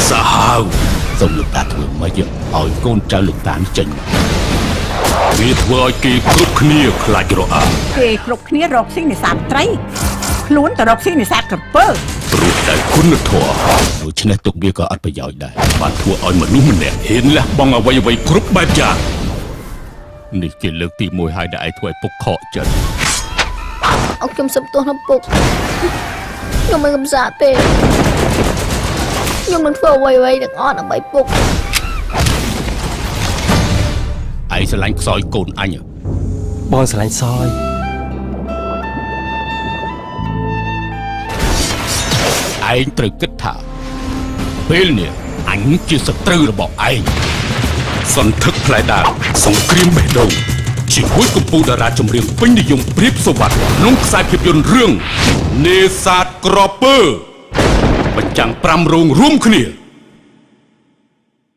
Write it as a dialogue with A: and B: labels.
A: សាហាវ
B: សូមលោកតាធ្វើម៉េចឲ្យកូនចៅលោកតានេះចេញមក
A: វាធ្វើឲ្យគេគ្រប់គ្នាខ្លាចរអា
C: គេគ្រប់គ្នារកស៊ីនេសាទត្រី ខ្លួនទៅរកស៊ីនេសាទក្រពើ
A: ព្រោះតែគុណធម៌
B: ដូច្នេះទុកវាក៏អត់ប្រយោជន៍ដែរ
A: បានធ្វើឲ្យមនុស្សម្នាក់ហ៊ានលះបង់អ្វីអ្វីៗគ្រប់បែបយ៉ាង
B: នេះជាលើកទី1ហើយដែលឯងធ្វើឲ្យពុកខកចិត្ត
D: អត់ខ្ញុំសុំទោសណាពុកខ្ញុំមិនកំសាកទេខ្ញុំនឹងធ្វើអ្វីៗទាំងអស់ដើម្បីពុក
B: ឯងស្រឡាញ់ខ្សោយកូនអញហ៎
E: បងស្រឡាញ់សយ
B: ឯងត្រូវគិតថាពេលនេះអញជាសត្រូវរបស់ឯង
A: សន្ធឹកផ្លែដាវសង្គ្រាមបេះដូងជាមួយកម្ពុជាតារាចម្រៀងពេញនិយមព្រាបសុវត្ថិក្នុងខ្សែភាពយន្តរឿងនេសាទក្រពើបញ្ចាំង5រោងរួមគ្នា